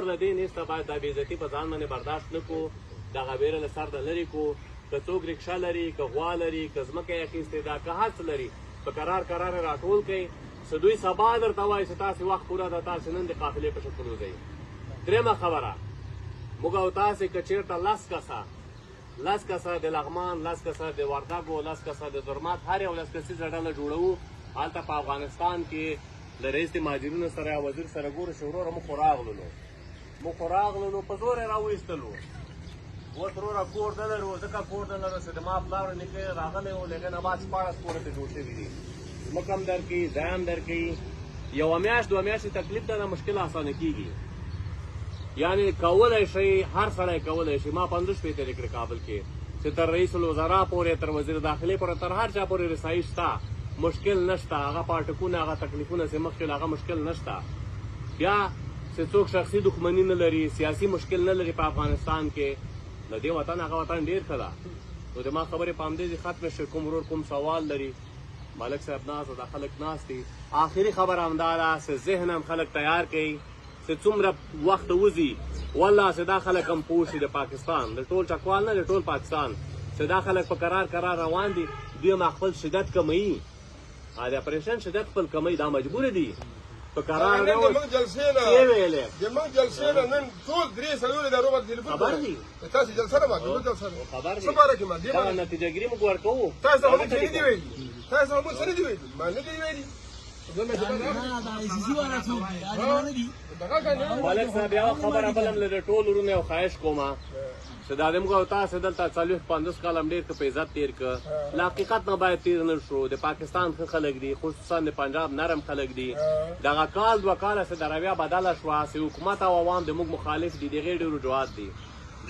نور له دې نشته، باید دا بېعزتي په ځان باندې برداشت نه کړو، دغه ویره له سر نه لرې کړو. که څوک ریکشا لري، که غوا لري، که ځمکه یې اخیستې ده، که هر څه لري، په کرار کرار یې راټول کړئ، څه دوی سبا درته وایي چې تاسې وخت پوره ده، تاسې نن د قافلې په شکل وځئ. درېیمه خبره، موږ او تاسې که چېرته لس کسه، لس کسه د لغمان، لس کسه د وردګو، لس کسه د زرمت، هر یو لس کسیزه ډله جوړوو، هلته په افغانستان کې له رئیس د مهاجرینو سره یا وزیر سره ګورو چې وروره موږ خو راغللو، موږ خو راغللو، په زور یې راوایستلو. اوس وروره کور نه لرو، ځکه کور نه لرو چې د ما پلار او نیکه راغلی و، له هغې نه بعد 16 کوره ته جوړ شوي دي. ځمکه هم درکوي، ځای هم درکوي. یوه میاشت دوه میاشتې تکلیف ده، دا مشکل اسانه کېږي. یعنې کولی شئ، هر سړی کولی شي. ما 50 شپې تېرې کړې کابل کې، چې تر رئیس الوزرا پورې، تر وزیر داخلې پورې، تر هر چا پورې رسایي شته، مشکل نشته. هغه پاټکونه، هغه تکلیفونه چې مخکې، هغه مشکل نشته. بیا چې څوک شخصي دښمني نه لري، سیاسي مشکل نه لري په افغانستان کې، له دې وطن هغه وطن ډېر ښه ده. نو د ما خبرې په همدې ځای ختمې شوې. کوم ورور کوم سوال لري؟ ملک صاحب ناست، دا خلک ناست دي. آخري خبره همدا ده چې ذهن هم خلک تیار کړئ چې څومره وخت وځي، والله چې دا خلک هم پوه شي، د پاکستان د ټول چکوال نه، د ټول پاکستان، چې دا خلک په کرار کرار روان دي. دوی هم خپل شدت کموي، د اپریشن شدت خپل کموي، دا مجبور دي په کرار نن نه. د موږ جلسې نه څه ویلې؟ د موږ جلسې نه نن ټول درې څلور ادارو باندې ټلیفون خبر دي. تاسو جلسه نه ماته جلسه نه خبر دي. څه باره کې ما دې دا باندې نتیجه ګیري موږ ورکوو. تاسو هم څه نه دي ویلي، تاسو هم څه نه دي ویلي، ما نه دي ویلي. زه مې نه، دا ای سي والا څوک دی؟ دا نه دي. دغه کنه. ملک صاحب، یوه خبره بل هم له ټولو وروڼو یو خواهش کومه چې دا د موږ او تاسو دلته 40 50 کاله هم ډېر ښه په عزت تېر کړ، له حقیقت نه باید تېر نه شو. د پاکستان ښه خلک دي، خصوصا د پنجاب نرم خلک دي. دغه کال دوه کاله چې د رویه بدله شوه، چې حکومت او عوام د موږ مخالف دي، د هغې ډېر وجوهات دي.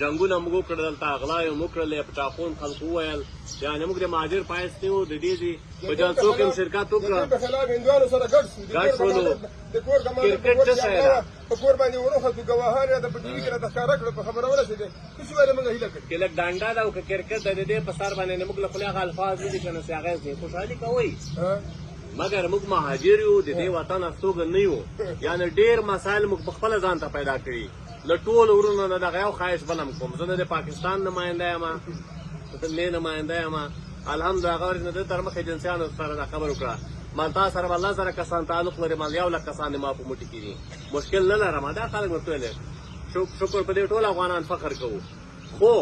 جنګونه موږ وکړل دلته، غلا یې هم وکړلې، په چاقو هم خلکو وویل. یعنې موږ د مهاجر په حیث نه یو، د دې ځای په جلسو کې هم شرکت وکړه. د په خلاف هندوانو سره ګډ شو. ګډ شولو. د کور کمانډر. کرکټ څه شی ده؟ په کور باندې وروختو، ګواهان راته په ټي وي کې راته ښکاره کړو، په خبره ورسېدې. څه ویل موږ هیله کړې؟ چې لږ ډنډه ده او که کرکټ ده، د دې په سر باندې موږ له خولې هغه الفاظ نه دي که نه چې هغه یې خوشحالي کوئ. مګر موږ مهاجر یو، د دې وطن استوګن نه یو. یعنې ډېر مسایل موږ په خپله ځان ته پیدا کړي. له ټولو وروڼو نه دغه یو خواهش بل هم کوم. زه نه د پاکستان نماینده یم، نه نماینده یم. الحمدلله، هغه ورځ مې د تر مخ ایجنسیانو سره دا خبر وکړه، مال تا سره به 10,000 کسان تعلق لري، مال 1 لک کسان ما په موټي کې دي، مشکل نه لرم. دا خلک ورته ویل، شکر په دې ټول افغانان فخر کوو، خو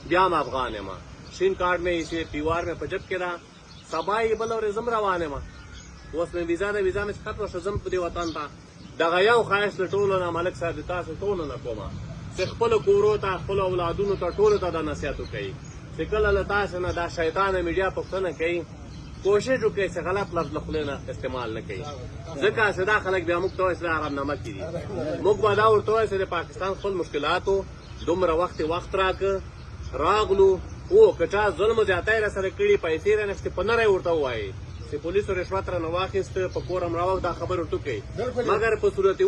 بیا هم افغان یم. شین کارت مې چې پیوار مې په جب کې ده، سبا یې بله ورځ زم روان یم. اوس مې ویزا ده، ویزا مې چې ختمه شوه، ځم په دې وطن ته. دغه یو خواهش له ټولو نه، ملک صاحب، د تاسو ټولو نه کومه چې خپلو کورو ته، خپلو اولادونو ته، ټولو ته دا نصیحت وکړئ چې کله له تاسو نه دا شیطانه میډیا پوښتنه کوي، کوشش وکړئ چې غلط لفظ له خولې نه استعمال نه کوي، ځکه چې دا خلک بیا موږ ته وایي چې دا حرام نامه کې دي. موږ به دا ورته وایو چې د پاکستان خپل مشکلاتو دومره وخت وخت راکړ، راغلو. او که چا ظلم زیاتی را سره کړي، پیسې را نشته، په نری ورته ووایي چې پولیسو رشوت رانه واخیست، په کور هم راوښت، دا خبر ورته وکړي، مګر په صورت